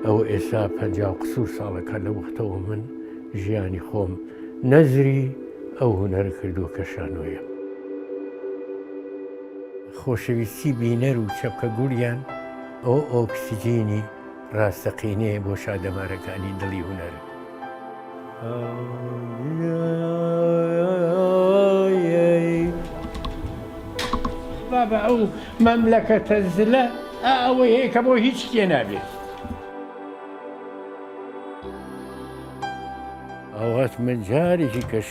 ئەوە ئێستا 50 قسوور ساڵەکە لە وەختەوە من ژیانی خۆم نەزری ئەو هونەرە کردووە کە شانۆیە. خۆشەویستی بینەر و چەپکە گوڵیان ئەوە ئۆکسجینی ڕاستەقینەیە بۆ شادەمارەکانی دڵی هونەر. بابە ئەو مەملەکەتە زلە ئا ئەوەی هەیە کە بۆ هیچ شتێ نابێت. ئاواتمە جارێکی کەش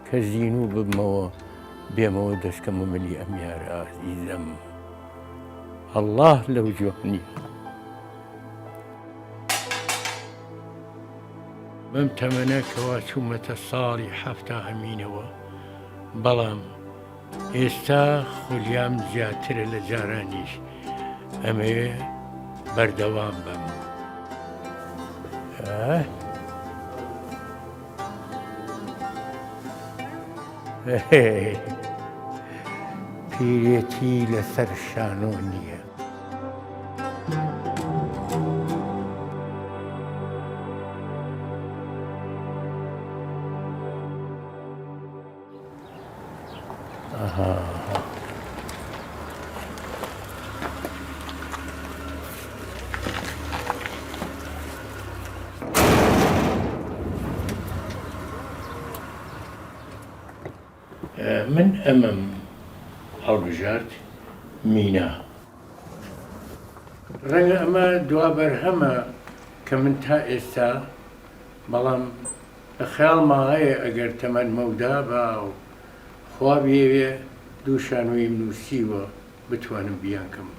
کە زینوو ببمەوە بێمەوە دەستکەمە ملی ئەم یارە ئازیزەم ئەڵڵاه لەو جوانی. بەم تەمەنە کەوا چوومەتە ساڵی حەفتاهەمینەوە بەڵام ئێستا خولیام زیاترە لە جارانیش ئەمەوێ بەردەوام بم. پیرێتی لەسەر شانۆ نییە. من ئەمەم هەڵبژارد مینا. ڕەنگە ئەمە دوا بەرهەمە کە من تا ئێستا بەڵام لە خەیاڵما هەیە ئەگەر تەمەن مەودا با و خوا بیەوێ دوو شانۆییم نووسیوە بتوانم بیانکەم.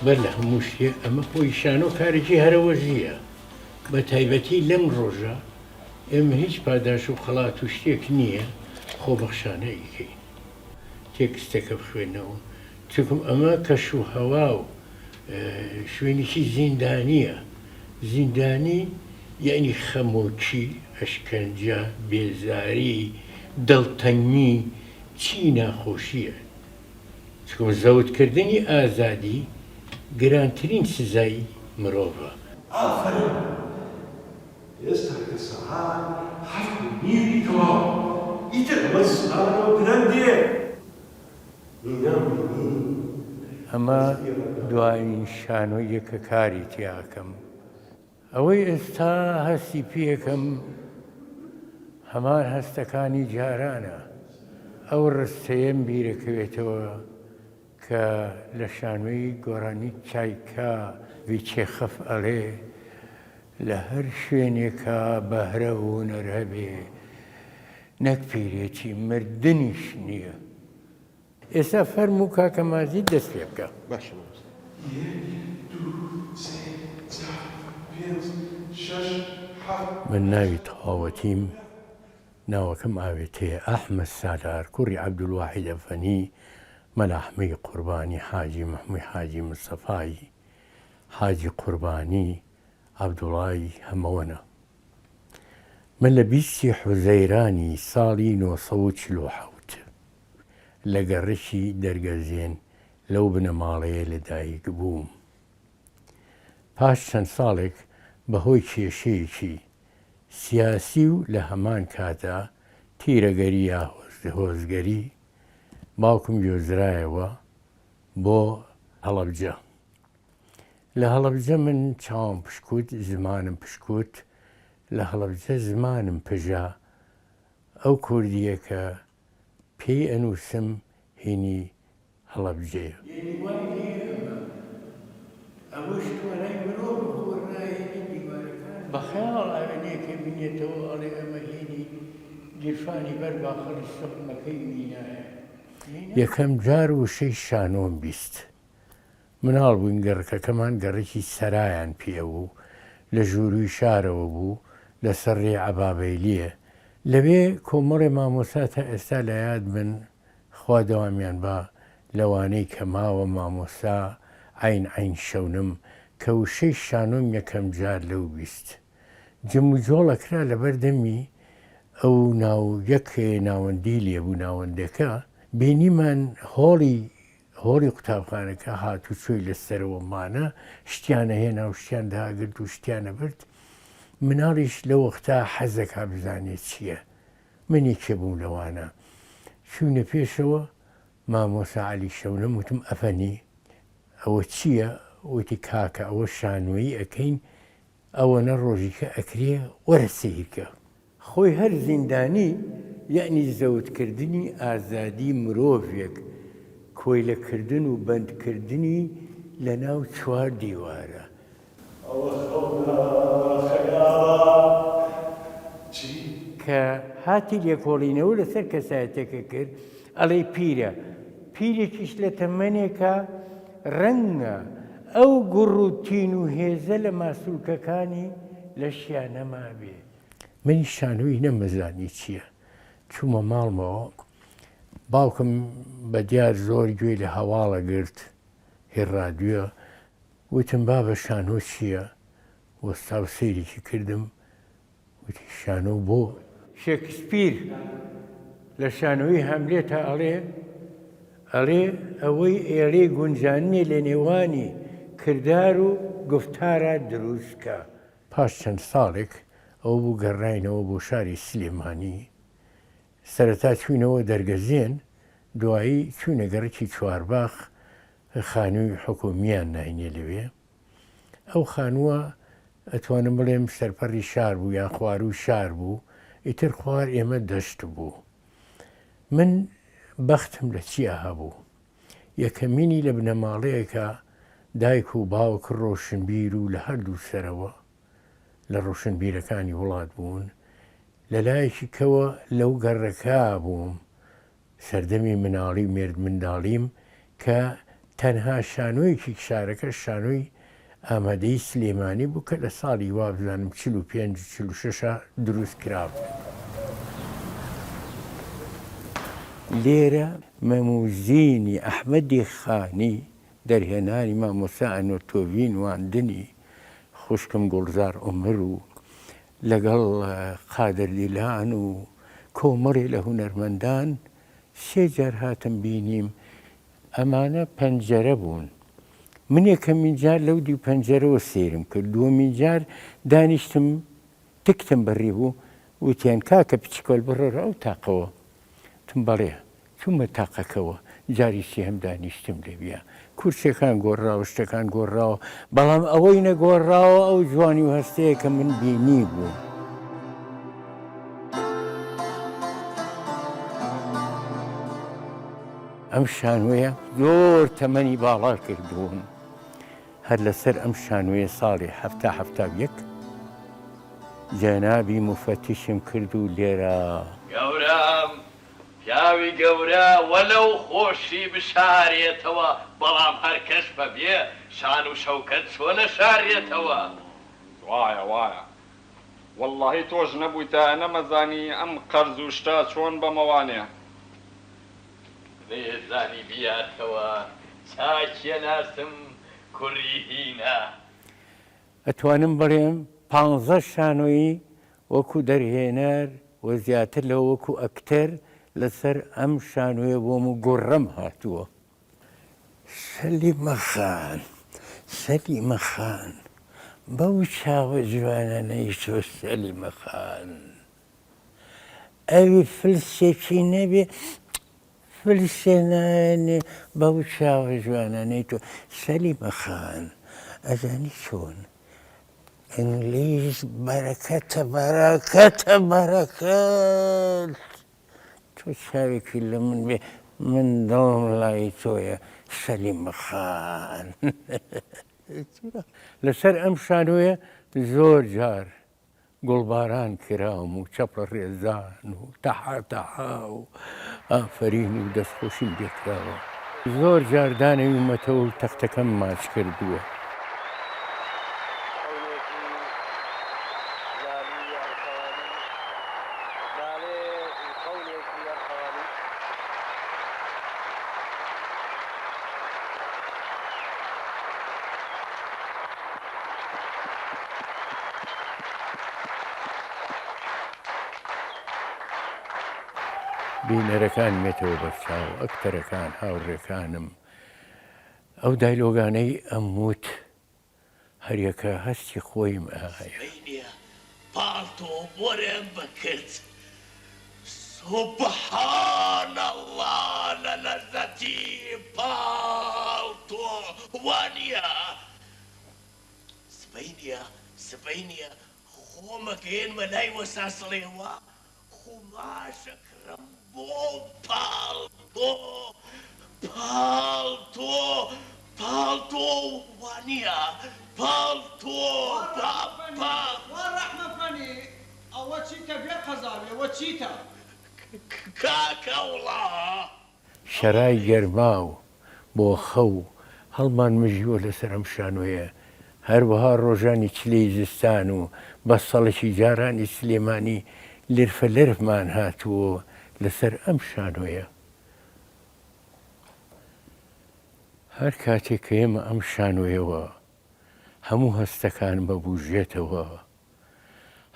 بەر لە هەموو شتێ ئەمە خۆی شانۆ کارێکی هەرەوەزییە بە تایبەتی لەم ڕۆژە ئێمە هیچ پاداش و خەڵات و شتێک نییە خۆبەخشانە ئیکەین تێکستەکە بخوێنەوە چونکم ئەمە کەش و هەوا و شوێنێکی زیندانییە زیندانی یەعنی خەمۆکی ئەشکەنجە بێزاری دڵتەنگی چی ناخۆشییە چونکم زەوتکردنی ئازادی گرانترین سزای مرۆڤە. ئافەرم ئێستا کە سەعات هەفت و نیوی تەواو ئیتر ئەمە زستانە و درەنگ دێ مینام بینی ئەمە بەزەیی ڕەنگاوڕەنگ. دوایین شانۆییە کە کاری تیا ئەکەم. ئەوەی ئێستا هەستی پێکەم هەمان هەستەکانی جارانە. ئەو ڕستەیەم بیرەکەوێتەوە کە لە شانۆی گۆرانی چایکا ڤی چێخەف ئەڵێ، لە هەر شوێنێکا بەهرە و هونەر هەبێ نەک پیرێتی مردنیش نییە. ئێستا فەرموو کاکە ماجید دەست پێ بکە. باشە مامۆستا. یەک دوو سێ چار پێنج شەش حەفت من ناوی هەشت تەواوەتیم ناوەکەم ئاوێتەیە ئەحمەد سالار کوڕی عەبدولواحید ئەفەنی مەلا ئەحمەی قوربانی حاجی مەحموی حاجی مستەفای حاجی قوربانی عەبدوڵای هەمەوەنە. من لە بیستی حوزەیرانی ساڵی 947 لە گەڕەکی دەرگەزێن لەو بنەماڵەیە لەدایک بووم. پاش چەند ساڵێک بەهۆی کێشەیەکی سیاسی و لە هەمان کاتا تیرەگەری یا هۆزگەری باوکم گوێزرایەوە بۆ هەڵەبجە. لە هەڵەبجە من چاوم پشکوت، زمانم پشکوت، لە هەڵەبجە زمانم پژا، ئەو کوردییە کە پێی ئەنووسم هینی هەڵەبجەیە. یەعنی وای نییە ئەمە ئەوەش توانای مرۆڤە خۆر ناهێنێ دیوارەکان بە خەیاڵ ئاوێنەیەکە بینێتەوە ئەڵێ ئەمە هینی گیرفانی بەر باخەڵی سوقمەکەی مینایە. یەکەم جار وشەی شانۆم 20 مناڵ بووین گەڕەکەکەمان گەڕەکی سەرایان پێ بوو لە ژوورووی شارەوە بوو لەسەر رێی عەبابەیلیە لەوێ کۆمەڵێ مامۆستا تا ئێستا لە یادمن خوا دەوامیان با لەوانەی کە ماوە مامۆستا عەین عەین شەونم. کە وشەی شانۆم یەکەم جار لەو بیست. جموجۆڵ ئەکرا لەبەر دەمی ئەو ناو یەک ناوەندی لێ بوو ناوەندەکە بینیمان هۆڵی هۆڵی قوتابخانەکە هاتوچۆی لە سەرەوە مانە شتیان ئەهێنا و شتیان داگرت و شتیان ئەبرد مناڵیش لەو وەختا حەزەکا بزانێ چییە من یەکێ بووم لەوانە چووینە پێشەوە مامۆسا عەلی شەونم وتم ئەفەنی ئەوە چییە وتی کاکە ئەوە شانۆیی ئەکەین ئەوەنە ڕۆژیکە ئەکرێ وەرە سەیرکە. خۆی هەر زیندانی یەعنی زەوت کردنی ئازادی مرۆڤێک کۆیلە کردن و بەند کردنی لە ناو چوار دیوارە. ئەوە خەونە خەیاڵە چی؟ کە هاتی لێکۆڵینەوە لەسەر کەسایەتەکە کرد ئەڵێی پیرە، پیرێکیش لە تەمەنێکا ڕەنگە ئەو گوڕ و تین و هێزە لە ماسولکەکانی لەشیا نەمابێ. منیش شانۆی نەمەزانی چییە. چوومە ماڵمەوە، باوکم بە دیار زۆر گوێی لە هەواڵ ئەگرت، هی ڕادیۆ. وتم بابە شانۆ چییە؟ وەستا و سەیرێکی کردم، وتی شانۆ بۆ؟ شکسپیر لە شانۆیی هاملێتا ئەڵێ، ئەڵێ ئەوەی ئێڵێی گونجاندنێ لە نێوانی کردار و گوفتارا دروست کا. پاش چەند ساڵێک ئەوە بوو گەڕاینەوە بۆ شاری سلێمانی، سەرەتا چووینەوە دەرگەزێن، دوایی چووینە گەڕەکی چوارباخ، خانووی حکوومییان ناینێ لەوێ. ئەو خانووە ئەتوانم بڵێم سەرپەڕی شار بوو یان خوارووی شار بوو، ئیتر خوار ئێمە دەشت بوو. من بەختم لە چیا هەبوو. یەکەمینی لە بنەماڵەیەکا دایک و باوک ڕۆشنبیر و لە هەردوو سەرەوە لە ڕۆشنبیرەکانی وڵات بوون، لە لایەکی کەوە لەو گەڕەکە بووم سەردەمی مناڵی و مێردمنداڵیم کە تەنها شانۆیەکی شارەکە شانۆی ئامادەیی سلێمانی بوو کە لە ساڵی وابزانم 45 46 دروست کرابوو. لێرە مەم و زینی ئەحمەدی خانی دەرهێنانی مامۆستا ئەنوەر تۆڤی نواندنی خوشکم گوڵزار عومەر و لەگەڵ قادر دیلان و کۆمەڵێ لە هونەرمەندان سێ جار هاتم بینیم ئەمانە پەنجەرە بوون من یەکەمین جار لەو دیو پەنجەرەوە سەیرم کرد دووەمین جار دانیشتم تکتم بڕی بوو وتیان کاکە پچکۆل بڕۆرە ئەو تاقەوە وتم بەڵێ چوومە تاقەکەوە جاری سێهەم دانیشتم لەویا کورسیەکان گۆڕراوە شتەکان گۆڕراوە بەڵام ئەوەی نەگۆڕراوە ئەو جوانی و هەستەیە کە من بینیبووم. ئەم شانۆیە زۆر تەمەنی باڵا کردبووم هەر لەسەر ئەم شانۆیە ساڵی حەفتا 71 جەنابی موفەتیشم کرد و لێرە. گەورەم، پیاوی گەورە وەلەو خۆشی بشارێتەوە، بەڵام هەر کەس بە بێ شان و شەوکەت چۆن ئەشارێتەوە؟ وایە وایە وەڵڵاهی تۆش نەبوویتایە نەمەزانی ئەم قەرز و شتە چۆن بەمەوانێ. نەیەزانی بیاتەوە چاکیە ناسم کوڕی هینە. ئەتوانم بڵێم پانزە شانۆیی وەکو دەرهێنەر و زیاتر لەوە وەکو ئەکتەر لەسەر ئەم شانۆیە بۆم و گوڕم هاتووە. سەلیمە خان، سەلیمە خان، بەو چاوە جوانانەی تۆ سەلیمە خان، ئەوی فلسێکی نەبێ فلسێ نایەنێ بەو چاوە جوانانەی تۆ سەلیمە خان، ئەزانی چۆن ئینگلیز بەرەکەتە بەرەکەتە بەرەکەت تۆ چاوێکی لە من بێ من دڵم لای تۆیە سەلیمە خان. لەسەر ئەم شانۆیە زۆر جار گوڵباران کراوم و چەپڵە ڕێزان و تەحا تەحا و ئافەرین و دەستخۆشیم لێ کراوە. زۆر جار دانەویومەتەوە و تەختەکەم ماچ کردووە. بینەرەکان مێتەوە بەرچاو، ئەکتەرەکان، هاوڕێکانم، ئەو دایلۆگانەی ئەموت هەریەکە هەستی خۆیم ئەهایە. سبەینێ پاڵتۆ بۆرێم بکرد سبحان اللە لە لەزەتی پاڵتۆ وانیە سبەینێ سبەینێ خۆمەگەیەنمە لای وەسا سڵێوە قوماشەکڕم بۆ پاڵتۆ پاڵتۆ پاڵتۆ وانیە پاڵتۆ پا پا. خوا ڕەحمە فەنی ئەوە چیتە بێ قەزاوی ئەوە چیتە. کاکە وڵا. شەرای گەرماو بۆ خەو هەڵمان مژیوە لەسەر ئەم شانۆیە، هەروەها ڕۆژانی چلەی زستان و بەستەڵەکی جارانی سلێمانی لرفە لرفمان هاتووە لەسەر ئەم شانۆیە. هەر کاتێک کە یەمە ئەم شانۆیەوە هەموو هەستەکانم ئەبوژێتەوە.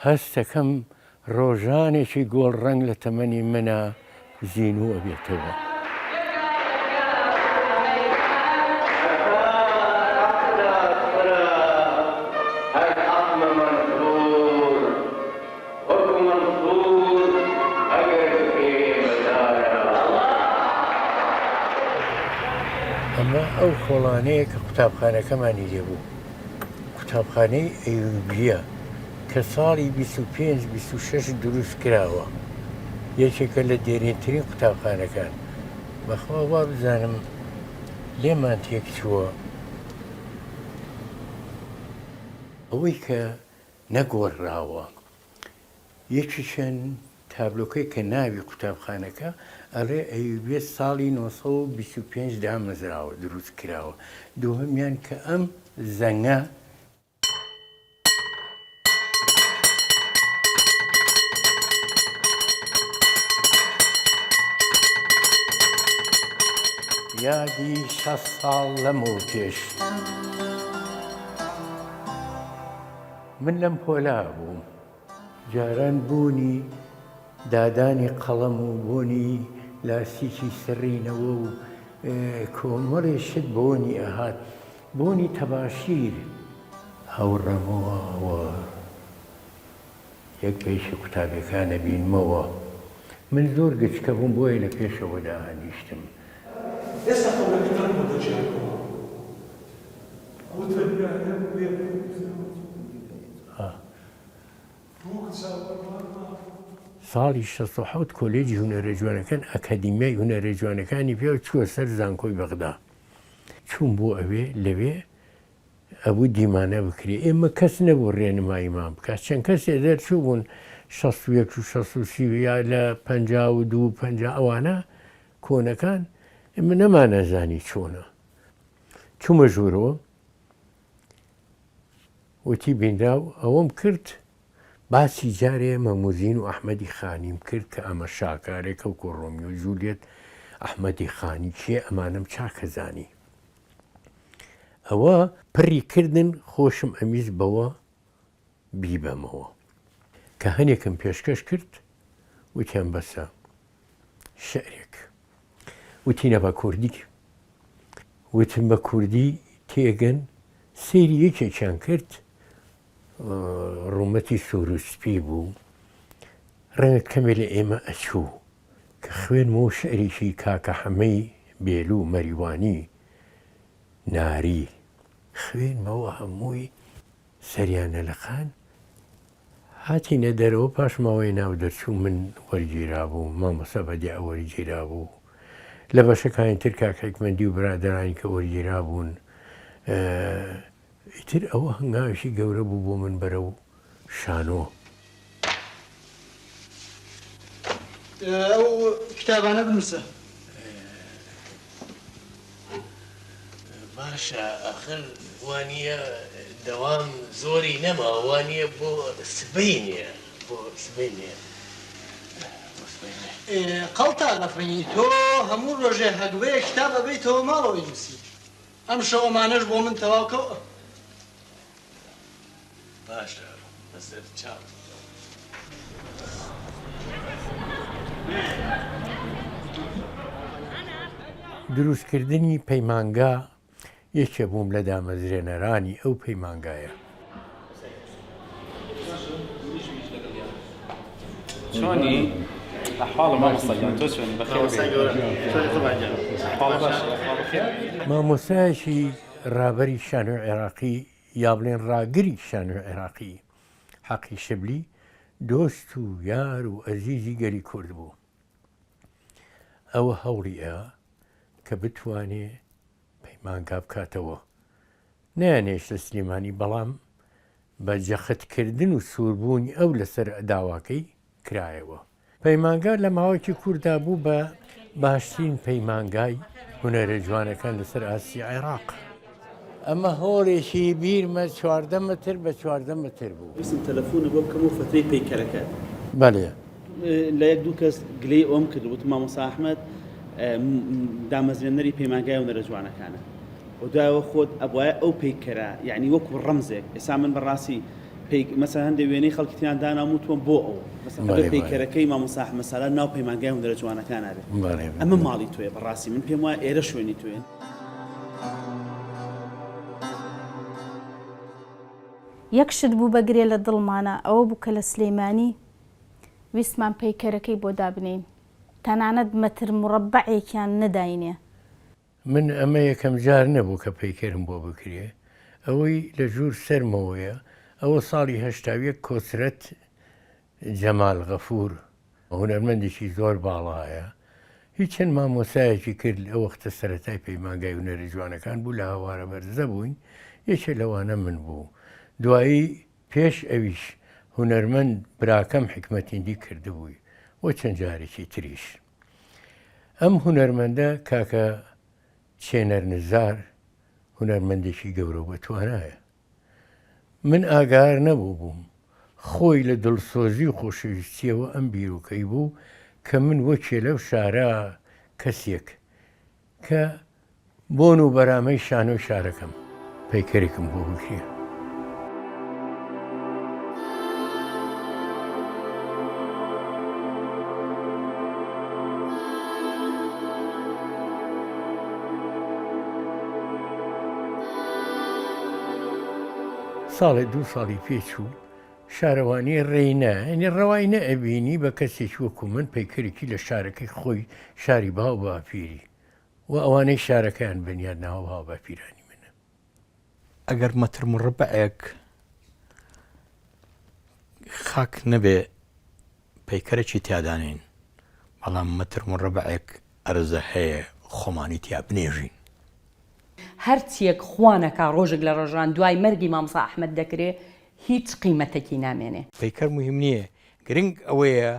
هەستەکەم ڕۆژانێکی گۆڵ ڕەنگ لە تەمەنی منا زینوو ئەبێتەوە. ئەمە ئەو کۆڵانەیە کە قوتابخانەکەمانی لێ بوو. قوتابخانەی ئەیوبیە کە ساڵی 25 26 دروست کراوە یەکێکە لە دێرینترین قوتابخانەکان بەخوا وا بزانم لێمان تێک چووە ئەوەی کە نەگۆڕراوە یەکێکیان تابلۆکەی کە ناوی قوتابخانەکە ئەڵێ ئەیوبیە ساڵی 925 دامەزراوە دروست کراوە دووهەمیان کە ئەم زەنگە یادی 60 ساڵ لەمەوپێش. من لەم پۆلە بووم. جاران بۆنی دادانی قەڵەم و بۆنی لاستیکی سڕینەوە و کۆمەڵێ شت بۆنی ئەهات، بۆنی تەباشیر. هەوڕەمەوە و یەک بە یەکی قوتابیەکان ئەبینمەوە. من زۆر گچکە بووم بۆیە لە پێشەوە دائەنیشتم. ئێستا خەونەکەت ڕەنگ بۆ دەگێڕمەوە. ئەوە تەنیا نەبوو ساڵی 67 کۆلێجی هونەرە جوانەکان ئەکادیمیای هونەرە جوانەکانی پێ چووە سەر زانکۆی بەغدا چوون بۆ ئەوێ لەوێ ئەبوو دیمانە بکرێ ئێمە کەس نەبوو ڕێنماییمان بکات چەند کەسێ دەرچوو بوون 61 و 63 یا لە 52 50 ئەوانە کۆنەکان ئێمە نەمانەزانی چۆنە چوومە ژوورەوە وتی بینراو ئەوەم کرد باسی جارێ مەموزین و ئەحمەدی خانیم کرد کە ئەمە شاکارێکە وەکو ڕۆمیۆ جولیەت ئەحمەدی خانی کێ ئەمانەم چاکەزانی ئەوە پڕی کردن خۆشم ئەویست بەوە بیبەمەوە کە هەنێکم پێشکەش کرد وتیان بەسە شعرێک وتی نە بە کوردی وتم بە کوردی تێگەن سەیری یەکێکیان کرد ڕوومەتی سوور و سپی بوو ڕەنگە کەمێ لە ئێمە ئەچوو کە خوێنمەوە شعرێکی کاکە حەمەی بێلوو مەریوانی ناری خوێنمەوە هەمووی سەریان ئەلەقان هاتینە دەرەوە پاش ماوەی ناو دەرچوو من وەرگیرابووم مامۆستا بەدیع وەرگیرابوو لە بەشەکانی تر کاک حیکمەندی و برادەرانی کە وەرگیرابوون ئیتر ئەوە هەنگاوێکی گەورە بوو بۆ من بەرەو شانۆ. ئەو کتابانە بنووسە. باشە ئاخر وانیە دەوام زۆری نەماوە وانیە بۆ سبەینێ بۆ سبەینێ بۆ سبەینێ. قەڵتا نەفەنی تۆ هەموو ڕۆژێ هەگبەیەک کتاب ئەبەیتەوە ماڵەوەی نووسی ئەمشەو ئەمانەش بۆ من تەواو کەوە. باشە بەسەر چاو. دروستکردنی پەیمانگا یەکێ بووم لە دامەزرێنەرانی ئەو پەیمانگایە. چۆنی ئەحواڵە مامۆستا گیان تۆ چۆنی بەخێر مامۆستایەکی ڕابەری شانۆی عێراقی یا بڵێن ڕاگری شانۆی عێراقی حەقی شبلی دۆست و یار و ئەزیزی گەلی کورد بوو. ئەوە هەوڵی ئا کە بتوانێ پەیمانگا بکاتەوە. نەیانهێشت لە سلێمانی بەڵام بە جەختکردن و سووربوونی ئەو لەسەر داواکەی کرایەوە. پەیمانگا لە ماوەیەکی کورتدا بوو بە باشترین پەیمانگای هونەرە جوانەکان لەسەر ئاستی عێراق. ئەمە هۆڵێکی بیرمە 14 مەتر بە 14 مەتر بوو. ویستم تەلەفونت بۆ بکەم و فەترەی پەیکەرەکەت. بەلێ. لە یەک دوو کەس گلەی ئەوەم کرد وتم مامۆستا ئەحمەد دامەزرێنەری پەیمانگای هونەرە جوانەکانە و دوایەوە خۆت ئەبوایە ئەو پەیکەرە یعنی وەکو ڕەمزێک ئێستا من بەڕاستی پەیک مەسەلەن هەندێ وێنەی خەڵکی تریان داناوم وتووە بۆ ئەو مەسەلەن ئەبێ پەیکەرەکەی مامۆستا ئەحمەد سالار ناو پەیمانگای هونەرە جوانەکانا بێ ئەمە ماڵی تۆیە بەڕاستی من پێم وایە ئێرە شوێنی تۆیە. یەک شت بوو بە گرێ لە دڵمانا ئەوە بوو کە لە سلێمانی ویستمان پەیکەرەکەی بۆ دابنێین تەنانەت مەتر مڕەبەعێکیان نەداینێ. من ئەمە یەکەم جار نەبوو کە پەیکەرم بۆ بکرێ، ئەوەی لە ژوور سەرمەوەیە ئەوە ساڵی 81 کۆسرەت جەمال غەفوور هونەرمەندێکی زۆر باڵایە هی چەند مامۆستایەکی کرد ئەو وەختە سەرەتای پەیمانگای هونەرە جوانەکان بوو لە هەوارە بەرزە بووین یەکێ لەوانە من بوو دوایی پێش ئەویش هونەرمەند براکەم حیکمەت هیندی کردبووی و چەند جارێکی تریش. ئەم هونەرمەندە کاکە چێنەر نزار هونەرمەندێکی گەورە و بەتوانایە. من ئاگار نەبوو بووم. خۆی لە دڵسۆزی و خۆشەویستییەوە ئەم بیرۆکەی بوو کە من وەکێ لەو شارە کەسێک کە بۆن و بەرامەی شانۆی شارەکەم پەیکەرێکم بۆ بکرێ. ساڵێ دوو ساڵی پێ چوو شارەوانی ڕێی نە یانی ڕەوای نەئەبینی بە کەسێکی وەکوو من پەیکەرێکی لە شارەکەی خۆی شاری باو باپیری و ئەوانەی شارەکەیان بنیاد ناوە هاوباپیرانی منن. ئەگەر مەتر مڕەبەعێک خاک نەبێ پەیکەرەکی تیا دانێین، بەڵام مەتر مڕەبەعێک ئەرزە هەیە خۆمانی تیا بنێژین. هەرچیەک خوا نەکا ڕۆژێک لە ڕۆژان دوای مەرگی مامۆستا ئەحمەد دەکرێ هیچ قیمەتەکی نامێنێ. پەیکەر موهیم نییە، گرنگ ئەوەیە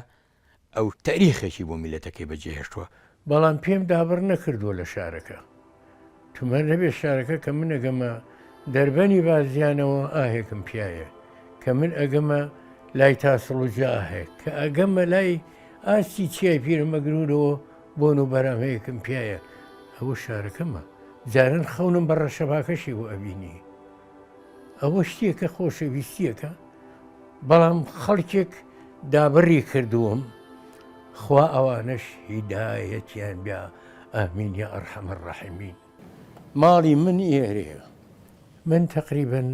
ئەو تەئریخێکی بۆ میللەتەکەی بەجێهێشتووە. بەڵام پێم دابڕ نەکردووە لە شارەکە. تومەر نەبێ شارەکە کە من ئەگەمە دەربەنی بازیانەوە ئاهێکم پیایە، کە من ئەگەمە لای تاسڵوجە ئاهێک، کە ئەگەمە لای ئاستی چیای پیرەمەگروونەوە بۆن و بەرامەیەکم پیایە. ئەوە شارەکەمە. جاران خەونم بە ڕەشەباکەشی بۆ ئەبینی. ئەوە شتێکە خۆشەویستیەکە بەڵام خەڵکێک دابڕی کردووم خوا ئەوانەش هیدایەتیان بیا ئامین یا ئەرحەم الراحمین. ماڵی من ئێرەیە من تەقریبەن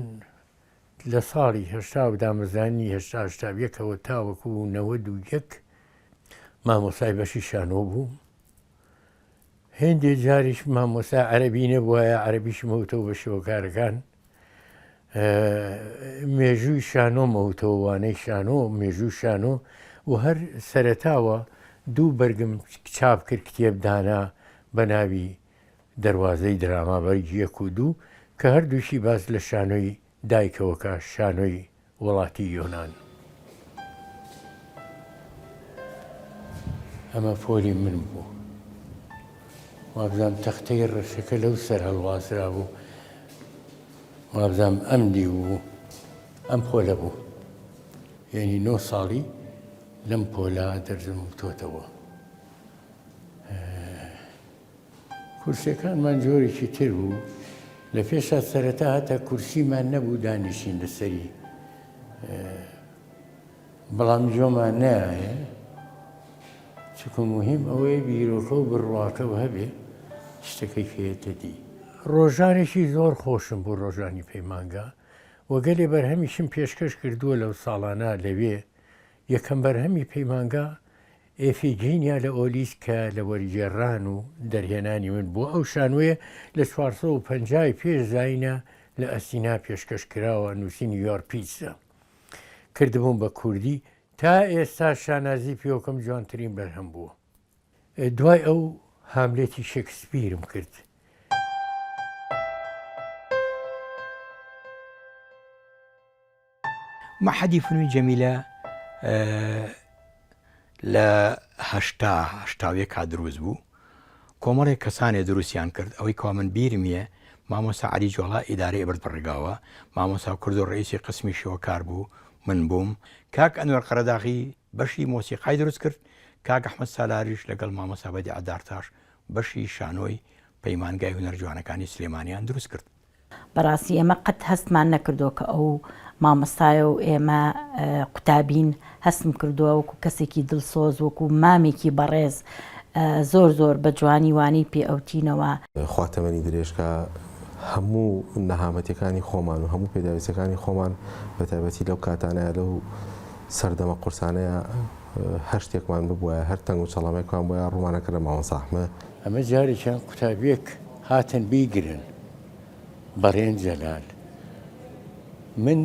لە ساڵی هەشتا و دامەزرانی هەشتا هەشتا و یەکەوە تاوەکو 91 مامۆستای بەشی شانۆ بووم هێندێ جاریش مامۆستا عەرەبی نەبوایە عەرەبیشم هەوتەوە بە شێوەکارەکان مێژووی شانۆم ئەوتەوە وانەی شانۆ مێژوو شانۆ و هەر سەرەتاوە دوو بەرگم چاپ کرد کتێب دانا بە ناوی دەروازەی دراما بەرگی یەک و دوو کە هەردووشی باس لە شانۆی دایکەوەکە شانۆی وڵاتی یۆنان. ئەمە پۆلی من بوو. وابزانم تەختەی ڕەشەکە لەو سەر هەڵواسرابوو. وابزانم ئەم دیو بوو. ئەم پۆلە بوو. یەعنی نۆ ساڵی لەم پۆلە دەرزم وتۆتەوە. کورسیەکانمان جۆرێکی تر بوو لە پێشا سەرەتا هەتا کورسیمان نەبوو دانیشین لەسەری بەڵام جۆمان نایە چکە مهم ئەوەیە بیرۆکە و بڕواکە و هەبێ. شتەکەی پێیەتە دی. ڕۆژانێکی زۆر خۆشم بوو ڕۆژانی پەیمانگا و گەلێ بەرهەمیشم پێشکەش کردووە لەو ساڵانە لەوێ، یەکەم بەرهەمی پەیمانگا ئێفیگینیا لە ئۆلیس کە لە وەرگێڕان و دەرهێنانی من بووە، ئەو شانۆیە لە 450 ی پێش زایینە لە ئەسینا پێشکەش کراوە، نووسینی یۆرپیدسە کردبووم بە کوردی، تا ئێستا شانازی پێوەکەم جوانترین بەرهەم بووە. دوای ئەو هاملێتی شکسپیرم کرد. مەعهەدی فنوی جەمیلە لە هەشتا هەشتاویەکا دروست بوو کۆمەڵێک کەسانێ دروستیان کرد ئەوەی کەوا من بیرمیە مامۆستا عەلی جۆڵا ئیدارەی ئەبرد بەڕێگاوە مامۆستا کوردۆ ڕئیسی قسمی شێوەکار بوو من بووم کاک ئەنوەر قەرەداغی بەشی مۆسیقای دروست کرد کاک ئەحمەد سالاریش لەگەڵ مامۆستا بەدیع دارتاش بەشی شانۆی پەیمانگای هونەر جوانەکانی سلێمانیان دروست کرد. بەڕاستی ئێمە قەت هەستمان نەکردووە کە ئەو مامۆستایە و ئێمە قوتابین، هەستم کردووە وەکو کەسێکی دڵسۆز، وەکو مامێکی بەڕێز زۆر زۆر بە جوانی وانەی پێ ئەوتینەوە. خوا تەمەنی درێژ کا هەموو نەهامەتیەکانی خۆمان و هەموو پێداویستیەکانی خۆمان بە تایبەتی لەو کاتانەیا لەو سەردەمە قورسانەیا هەر شتێکمان ببوایە هەر تەنگ و چەڵەمێکمان بوایە ڕوومان ئەکردە مامۆستا ئەحمە. ئەمە جارێکیان قوتابیەک هاتن بیگرن بەڕێن جەلال من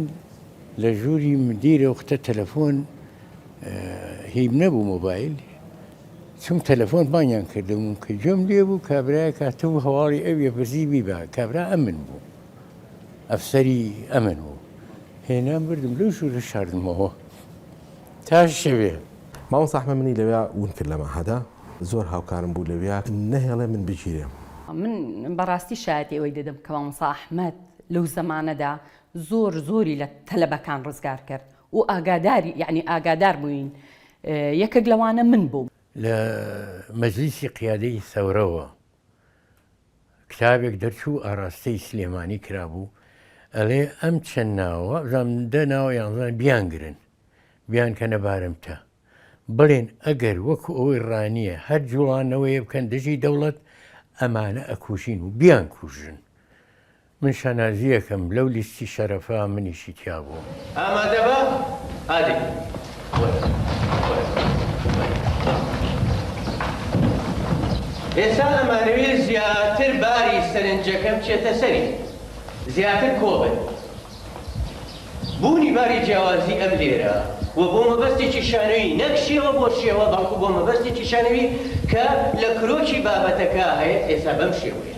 لە ژووری مدیرە وختە تەلەفۆن هیم نەبوو مۆبایل چوم تەلەفۆن بانگیان کردم کە گوێم لێ بوو کابرایەک هاتبوو هەواڵی ئەویە پرسی بیبە کابرا ئەمن بوو ئەفسەری ئەمن بوو هێنام بردم لەو ژوورە شاردمەوە تا شەوێ. مامۆستا ئەحمەد منی لەویا ون کرد لە مەعهەدا زۆر هاوکارم بوو لەویا نەهێڵێ من بگیرێم. من بەڕاستی شایەتی ئەوەی دەدەم کە مامۆستا ئەحمەد لەو زەمانەدا زۆر زۆری لە تەلەبەکان ڕزگار کرد و ئاگاداری یەعنی ئاگادار بووین یەکێک لەوانە من بووم. لە مەجلیسی قیادەی سەورەوە کتابێک دەرچوو ئاراستەی سلێمانی کرابوو ئەلێ ئەم چەند ناوە وابزانم دە ناوە یانزە بیانگرن بیانکەنە بارمتە بڵێن ئەگەر وەکو ئەوەی ڕانیە هەر جوڵانەوەیە بکەن دژی دەوڵەت ئەمانە ئەکوژین و بیانکوژن من شانازیەکەم لەو لیستی شەرەفە منیشی تیا بووم. ئامادە بە ئادەی وەرە وەرە وەرە ئێستا ئەمانەوێ زیاتر باری سەرنجەکە بچێتە سەری زیاتر کۆ بن بوونی باری جیاوازی ئەم لێرە و بۆ مەبەستێکی شانۆیی نەک شێوە بۆ شێوە بەڵکو بۆ مەبەستێکی شانۆیی کە لە کرۆکی بابەتەکە هەیە ئێستا بەم شێوەیە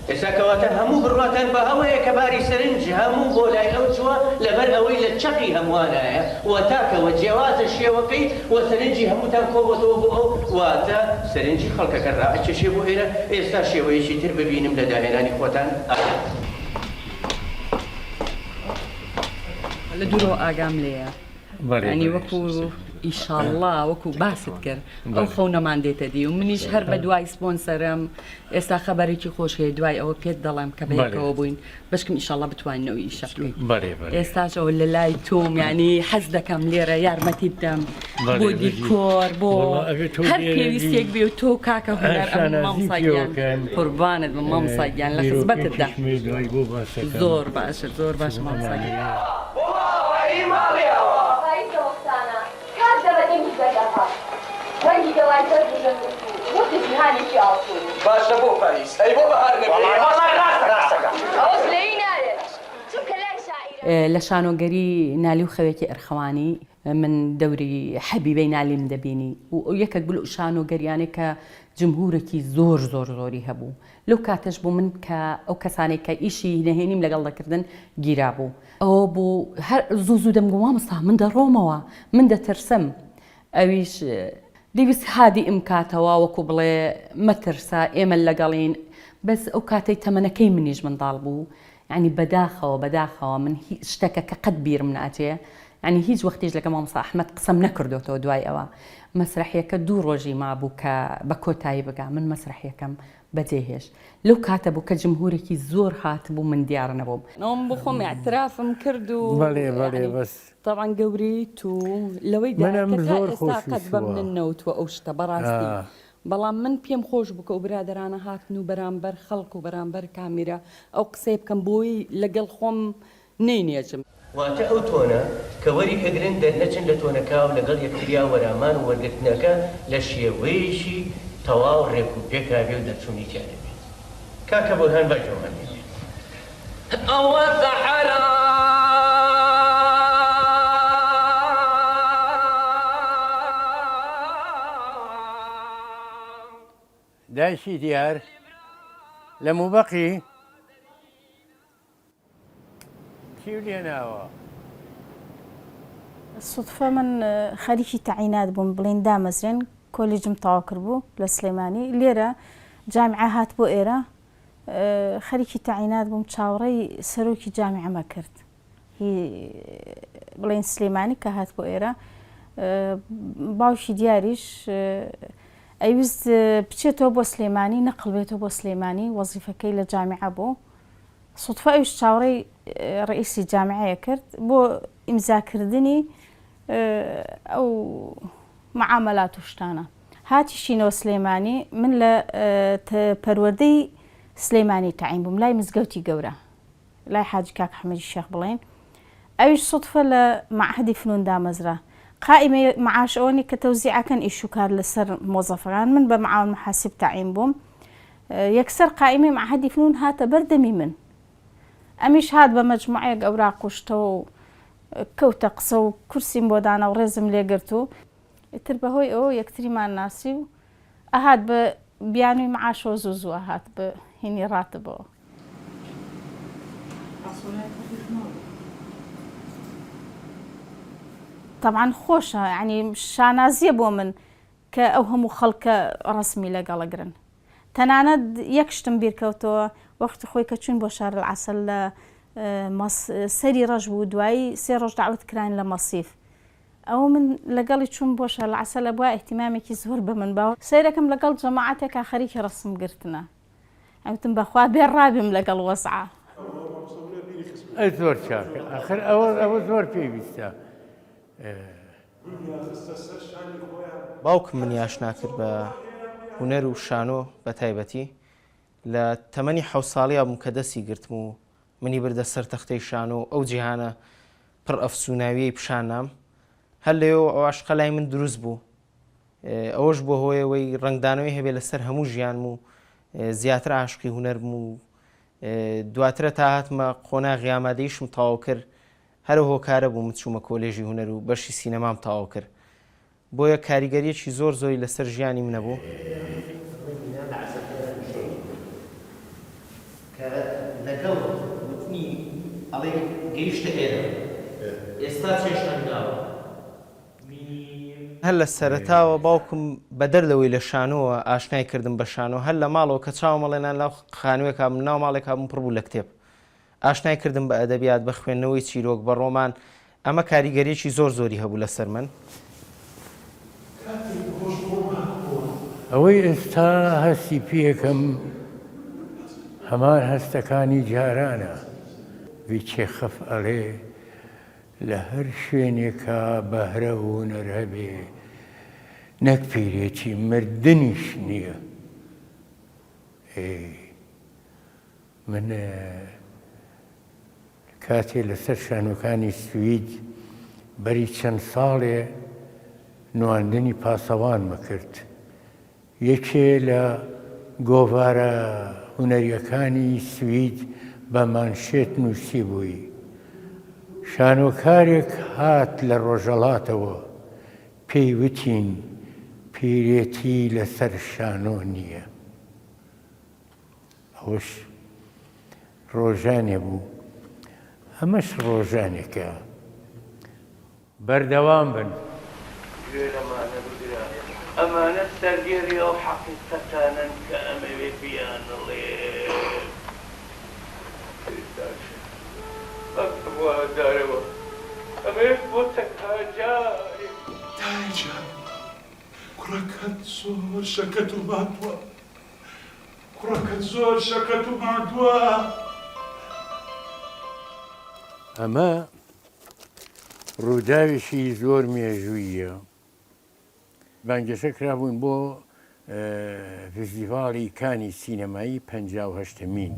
ئێستا کەواتە هەموو بڕواتان بە ئەوەیە کە باری سەرنج هەموو بۆ لای ئەو چووە لەبەر ئەوەی لە چەقی هەمووانایە و تاکە و جیاوازە شێوەکەی و سەرنجی هەمووتان کۆبۆتەوە بۆ ئەو واتە سەرنجی خەڵکەکە ڕائەکێشێ بۆ ئێرە ئێستا شێوەیەکی تر ببینم لە داهێنانی خۆتان ئایا لە دوورەوە ئاگام لێیە یانی وەکو ئیشاڵڵا وەکو باست کرد ئەو خەونەمان دێتە دی و منیش هەر بە دوای سپۆنسەرم ئێستا خەبەرێکی خۆش هەیە دوای ئەوە پێت دەڵێم کە بەیەکەوە بووین بەشکم ئیشاڵڵا بتوانین ئەو ئیشە بکەین ئێستاش ئەوە لە لای تۆم یانی حەز دەکەم لێرە یارمەتی بدەم بۆ دیکۆر بۆ هەر پێویستێک بێ و تۆ کاکە هونەر ئەم مامۆستا گیان قوربانت بم مامۆستا گیان لە خزمەتتدا زۆر باشە زۆر باشە مامۆستا گیان. پاییزە وەختانە کات دەمە دەنگی زەردەقە ڕەنگی گەڵای زەرد و ژەنگرت و وردە جیهانێکی ئاڵتوونی. باشە بۆ پاییز ئەی بۆ بەهار نەبێ؟ وەڵای ڕاستەکا. ئەوەش لێی نایەت چونکە لای شاعیران. لە شانۆگەری نالی و خەوێکی ئەرخەوانی من دەوری حەبیبەی نالیم دەبینی و ئەو یەکێک بوو لەو شانۆگەریانەی کە جمهورێکی زۆر زۆر زۆری هەبوو لەو کاتەش بوو من کە ئەو کەسانەی کە ئیشی نەهێنیم لەگەڵ دەکردن گیرابوو ئەوە بوو هەر زوو زوو دەمگوت مامۆستا من دەڕۆمەوە من دەترسم ئەویش دەیویست هادیئم کاتەوە وەکو بڵێ مەترسە ئێمە لەگەڵین بەس ئەو کاتەی تەمەنەکەی منیش منداڵ بوو یانی بەداخەوە بەداخەوە من هیچ شتەکە کە قەت بیرم ناچێ یانی هیچ وەختیش لەگەڵ مامۆستا ئەحمەد قسەم نەکردۆتەوە دوای ئەوە مەسرەحیەکە دوو ڕۆژی مابوو کە بە کۆتایی بگا من مەسرەحیەکەم بەجێ هێشت لەو کاتە بوو کە جمهورێکی زۆر هاتبوو من دیار نەبووم. ئەوم بۆ خۆم ئیعترافم کرد و بەڵێ بەڵێ یانی بەس تەبعەن گەورەیی تو لەوەی دایە منم کە تا زۆر ئێستا قەت بە خۆشویستووە. منت نەوتووە ئەو شتە بەڕاستی ئا. بەڵام من پێم خۆش بوو کە ئەو برادەرانە هاتن و بەرامبەر خەڵک و بەرامبەر کامیرا ئەو قسەیە بکەم بۆی لەگەڵ خۆم نەینێژم. واتە ئەو تۆنە کە وەری ئەگرن دەرنەچن لە تۆنەکە و لەگەڵ یەکتریا وەرامان و وەرگرتنەکە لە شێوەیەکی تەواو ڕێک و پێکا بێ و دەرچوونی تیا نەبێ. کاکە بورهان با گوێمان لێ بێ. ئەوە سەحرا. دایکی دیار لە موبەقی چیو لێ ناوە؟ سوتفە من خەریکی تەعینات بووم بڵین دامەزرێن کۆلیجم تەواو کردبوو لە سلێمانی لێرە جامیعە هات بۆ ئێرە خەریکی تەعینات بووم چاوەڕێی سەرۆکی جامیعەمە کرد هی بڵێن سلێمانی کە هات بۆ ئێرە باوکی دیاریش ئەیویست بچێتەوە بۆ سلێمانی نەقل بێتەوە بۆ سلێمانی وەزیفەکەی لە جامیعە بوو سوتفە ئەویش چاوەڕێی ڕئیسی جامیعەیە کرد بۆ ئیمزاکردنی ئەو معاملات و شتانە هاتیشینەوە سلێمانی من لە پەروەردەی سلێمانی تەعین بووم لای مزگەوتی گەورە لای حاجی کاک حەمەدی شێخ بڵێین ئەویش سوتفە لە مەعهەدی فنون دامەزرا قائیمەی معاش ئەوە نی کە تەوزیعەکەن ئیش و کار لەسەر مۆزەفەکان من بە معاون محاسب تەعین بووم یەکسەر قائیمەی مەعهەدی فنون هاتە بەر دەمی من ئەمیش هات بە مەجموعەیەک ئەوراق و شتەوە و کەوتە قسە و کورسیم بۆ دانا و ڕێزم لێ گرت و ئیتر بە هۆی ئەوە یەکتریمان ناسی و ئەهات بە بیانووی معاشەوە زوو زوو ئەهات بە هینی ڕاتبەوە. تەبعەن خۆشە یانی شانازیە بۆ من کە ئەو هەموو خەڵکە ڕەسمی لەگەڵ ئەگرن. تەنانەت یەک شتم بیر کەوتەوە وەختی خۆی کە چووین بۆ شارالعسل لە سەری ڕەش بوو دوایی سێ ڕۆژ دەعوەت کراین لە مەسیف ئەوە من لەگەڵی چووم بۆ شارالعسل ئەبوا ئیهتیمامێکی زۆر بە من با سەیرەکەم لەگەڵ جەماعەتێکا خەریکی ڕەسم گرتنە ئەوتم بەخوا بێ ڕابم لەگەڵ وەزعا. ئەی زۆر چاکە ئەخر ئەوە ئەوە زۆر پێویستە. باوکم منی ئاشنا کرد بە هونەر و شانۆ بە تایبەتی. لە تەمەنی حەوت ساڵیا بووم کە دەستی گرتم و منی بردە سەر تەختەی شانۆ و ئەو جیهانە پڕ ئەفسووناوییەی پیشان نام. هەر لەوێوە ئەو عەشقە لای من دروست بوو. ئەوەش بووە هۆی ئەوەی ڕەنگدانەوەی هەبێ لەسەر هەموو ژیانم و زیاتر عاشقی هونەر بم و دواترە تا هاتمە قۆناغی ئامادەیشم تەواو کرد هەر ئەو هۆکارە بوو من چوومە کۆلێژی هونەر و بەشی سینەمام تەواو کرد. بۆیە کاریگەرییەکی زۆر زۆری لەسەر ژیانی من هەبوو. کە لەگەڵ وتنی ئەڵێی گەیشتە ئێرە ئێستا چێشتەنگاوە. هەر لە سەرەتاوە باوکم بەدەر لەوەی لە شانۆوە ئاشنای کردم بە شانۆ، هەر لە ماڵەوە کە چاوم ئەڵێنا لەناو خانووێکا بووم، لەناو ماڵێکا بووم پڕ بوو لە کتێب. ئاشنای کردم بە ئەدەبیات، بە خوێندنەوەی چیرۆک، بە ڕۆمان، ئەمە کاریگەرییەکی زۆر زۆری هەبوو لەسەر من. ئەوەی ئێستا هەستی پێکەم هەمان هەستەکانی جارانە. ڤیچێخەف ئەڵێ لە هەر شوێنێکا بەهرە و هونەر هەبێ نەک پیرێتی مردنیش نییە. ئێ. من کاتێ لەسەر شانۆکانی سوید بەری چەند ساڵێ نواندنی پاسەوانمە کرد، یەکێ لە گۆڤارە هونەریەکانی سوید بە مانشێت نووسیبووی، شانۆکارێک هات لە ڕۆژەڵاتەوە پێی وتین پیرێتی لەسەر شانۆ نییە. ئەوەش ڕۆژانێ بوو، ئەمەش ڕۆژانێکە. بەردەوام بن. گوێ لەمانە بگرە، ئەمانە سەردێڕی ئەو حەقیقەتانەن کە ئەمەوێ بیانڵێم. ئێستاش بەم هەموو ئازارەوە ئەمەوێت بۆ تەنها جارێک. دایە گیان، کوڕەکەت زۆر شەکەت و ماندووە. کوڕەکەت زۆر شەکەت و ماندووە. ئەمە ڕووداوێکی زۆر مێژووییە. بانگێشە کرابووین بۆ فیستیڤاڵی کانی سینەمایی پەنجاوهەشتەمین.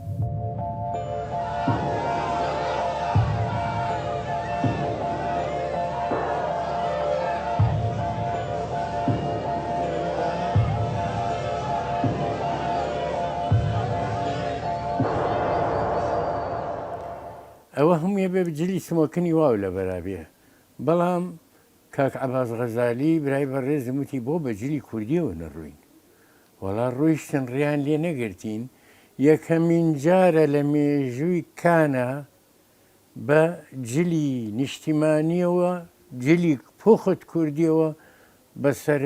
ئەوە هەمووی بێ جلی سمۆکنی واو لەبەرا بێ بەڵام کاک عەباس غەزالی برای بەڕێزم وتی بۆ بە جلی کوردیەوە نەڕۆین؟ وەڵا ڕۆیشتن ڕێیان لێ نەگرتین، یەکەمین جارە لە مێژووی کانا بە جلی نیشتیمانیەوە جلی پوخت کوردیەوە بە سەر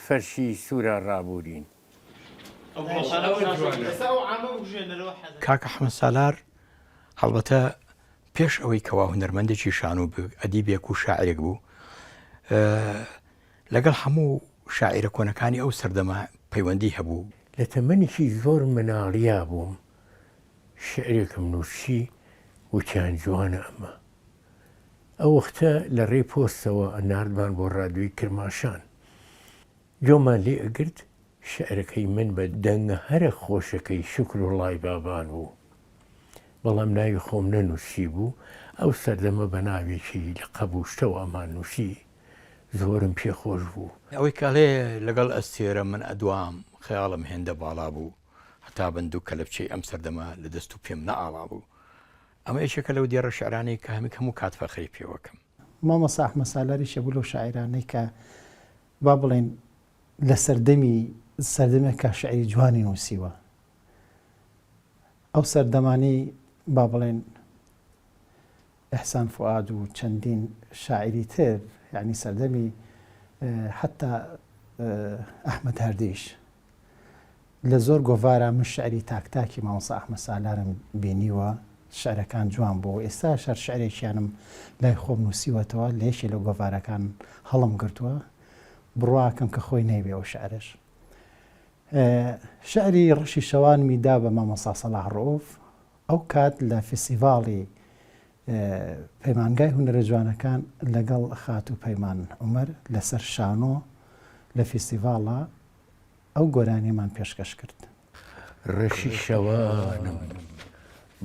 فەرشی سوورا ڕابوورین. کاک ئەحمەد سالار هەڵبەتە پێش ئەوەی کەوا هونەرمەندێکی شانۆ بوو، ئەدیبێک و شاعیرێک بوو، لەگەڵ هەموو شاعیرە کۆنەکانی ئەو سەردەمە پەیوەندی هەبوو. لە تەمەنێکی زۆر مناڵیا بووم شیعرێکم نووسی وتیان جوانە ئەمە. ئەو وەختە لە ڕێی پۆستەوە ئەناردمان بۆ ڕادیۆی کرماشان. گوێمان لێ ئەگرت، شیعرەکەی من بە دەنگە هەرە خۆشەکەی شوکروڵای بابان بوو. بەڵام ناوی خۆم نەنووسیبوو، ئەو سەردەمە بە ناوێکی لەقەب و شتەوە ئەماننووسی، زۆرم پێ خۆش بوو. ئەوەی کە ئەڵێ لەگەڵ ئەستێرە من ئەدوام، خەیاڵم هێندە باڵا بوو، هەتا بەند و کەلەپچەی ئەم سەردەمە لە دەست و پێم نەئاڵا بوو. ئەمە یەکێکە لەو دێڕە شیعرانەی کە هەمیک هەموو کات فەخری پێوەکەم. مامۆستا ئەحمەد سالار یەکێک بوو لەو شاعیرانەی کە با بڵێین لە سەردەمی سەردەمێکا شیعری جوانی نووسیوە. ئەو سەردەمانەی با بڵێن ئیحسان فوئاد و چەندین شاعیری تر یانی سەردەمی حەتا ئەحمەد هەردیش لە زۆر گۆڤارا من شعری تاک تاکی مامۆستا ئەحمەد سالارم بینیوە شعرەکان جوان بوو ئێستاش هەر شعرێکیانم لای خۆم نووسیوەتەوە لە یەکێ لە گۆڤارەکان هەڵم گرتووە بڕواکەم کە خۆی نەیبێ ئەو شعرەش شعری ڕەشی شەوانمی دا بە مامۆستا سەڵاح ڕەئوف، ئەو کات لە فیستیڤاڵی پەیمانگای هونەرە جوانەکان لەگەڵ خاتوو پەیمان عومەر لەسەر شانۆ لە فیستیڤاڵا ئەو گۆرانیەمان پێشکەش کرد. ڕەشی شەوانم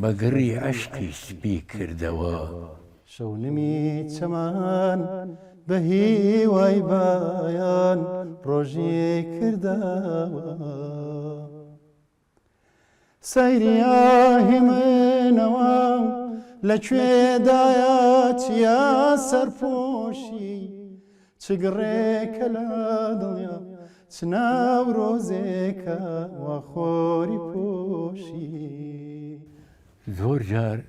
بە گڕی عەشقی سپی کردەوە. شەونمی چەمان بە هیوای بایان ڕۆژی کردەوە. سەیری ئاهی منەوە لە کوێدایە چیا سەرپۆشی چ گڕێکە لە دڵیا چ نەورۆزێکە وا خۆری پۆشی. زۆر جار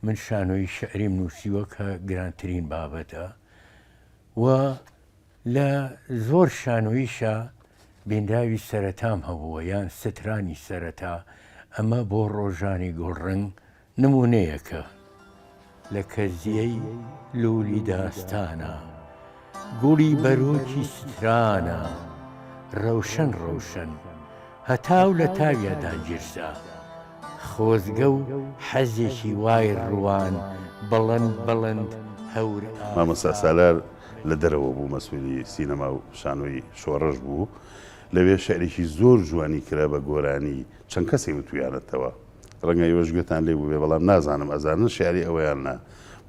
من شانۆیی شیعریم نووسیوە کە گرانترین بابەتە و لە زۆر شانۆییشا بینراوی سەرەتام هەبووە یان سترانی سەرەتا، ئەمە بۆ ڕۆژانی گوڵڕەنگ نموونەیەکە. لە کەزیەی لوولی داستانە، گوڵی بەرۆکی سترانە، ڕەوشەن ڕەوشەن، هەتاو لە تاویا داگیرسا. خۆزگە و حەزێکی وای ڕوان بڵند بڵند هەور مامۆستا ئاسا. سالار لە دەرەوە بوو مەسئولی سینەما و شانۆی شۆڕش بوو، لەوێ شیعرێکی زۆر جوانی کرا بە گۆرانی، چەند کەسێک وتویانەتەوە، ڕەنگە ئێوەش گوێتان لێ بووبێ بەڵام نازانم ئەزانن شیعری ئەوە یان نا،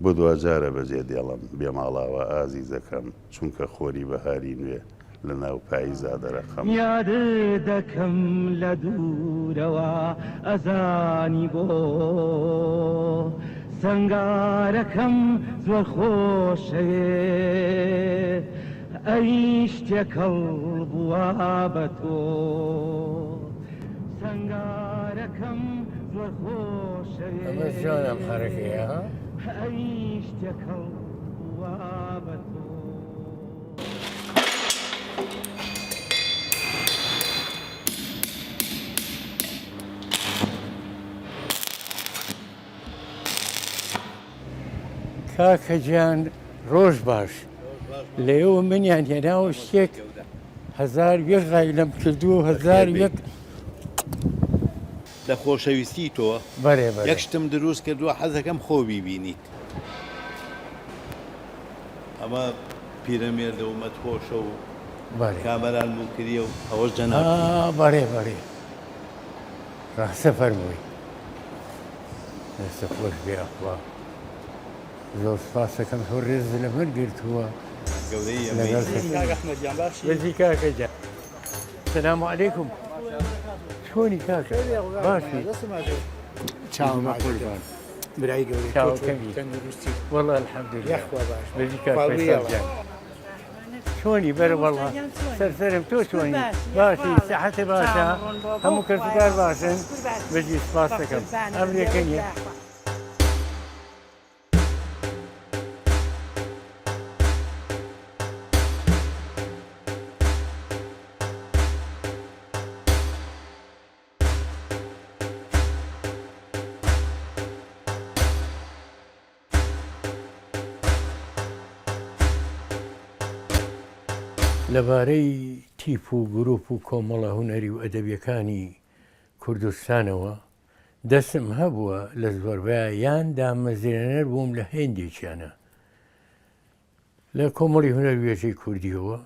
بۆ دواجارە بەجێ دێڵم بێ ماڵاوا ئازیزەکەم، چونکە خۆری بەهاری نوێ لە ناو پایزا دەرەقەم. یادت دەکەم لە دوورەوە ئەزانی بۆ سەنگارەکەم زۆر خۆشەوێ ئەویش تێکەڵ بووە بە تۆ سەنگارەکەم زۆر خۆشەوێ ئەمە جوانە ئەم حەرەکەیە ها. ئەویش تێکەڵ بووە بە تۆ. کاکە گیان ڕۆژ باش لەوێوە منیان هێناوە شتێک 1001 غایلەم کردووە 1001 لە خۆشەویستی تۆ بەرێ بەرێ. یەک شتم دروست کردووە حەزەکەم خۆ بیبینیت. ئەمە پیرەمێردە و مەدهۆشە و. بەڵێ. کامەران موکریە و ئەوەش جەنابتی. ئا بەڵێ بەڵێ ڕاستە فەرمووی. دەستت خۆش بێ ئەخوا زۆر سوپاستەکەم تۆ ڕێزت لە من گرتووە. گەورەی ئەمەی. لەگەڵ کەس. کاک ئەحمەد گیان باشی؟ بژی کاکە گیان. سلام علیکم چۆنی کاکە باشی؟ چاوم قوربان. برای گەورەی تۆ چۆنی تەندروستی؟ وەڵا الحمدللە. یاخوا باش. بژی کاک فەیسەڵ گیان. چۆنی بەرە وەڵا سەرسەرم تۆ چۆنی باشی سەحەتە باشە هەموو کەسوکار باشن بژی سپاس دەکەم ئەمرێکە نیە. لەبارەی تیپ و گروپ و کۆمەڵە هونەری و ئەدەبیەکانی کوردستانەوە دەستم هەبووە لە زۆربەیا یان دامەزرێنەر بووم لە هێندێکیانە لە کۆمەڵی هونەر وێژەی کوردیەوە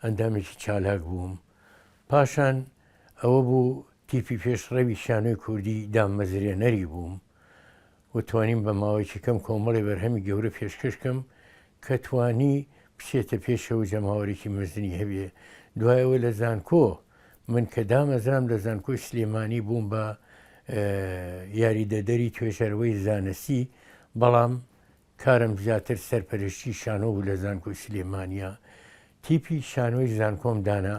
ئەندامێکی چالاک بووم پاشان ئەوە بوو تیپی پێشڕەوی شانۆی کوردی دامەزرێنەری بووم و توانیم بە ماوەیەکی کەم کۆمەڵی بەرهەمی گەورە پێشکەش کەم کە توانی بچێتە پێشەوە جەماوەرێکی مەزنی هەبێ دوایەوە لە زانکۆ من کە دامەزرام لە زانکۆی سلێمانی بووم بە یاریدەدەری توێژەرەوەی زانستی بەڵام کارم زیاتر سەرپەرشتی شانۆ بوو لە زانکۆی سلێمانیا، تیپی شانۆی زانکۆم دانا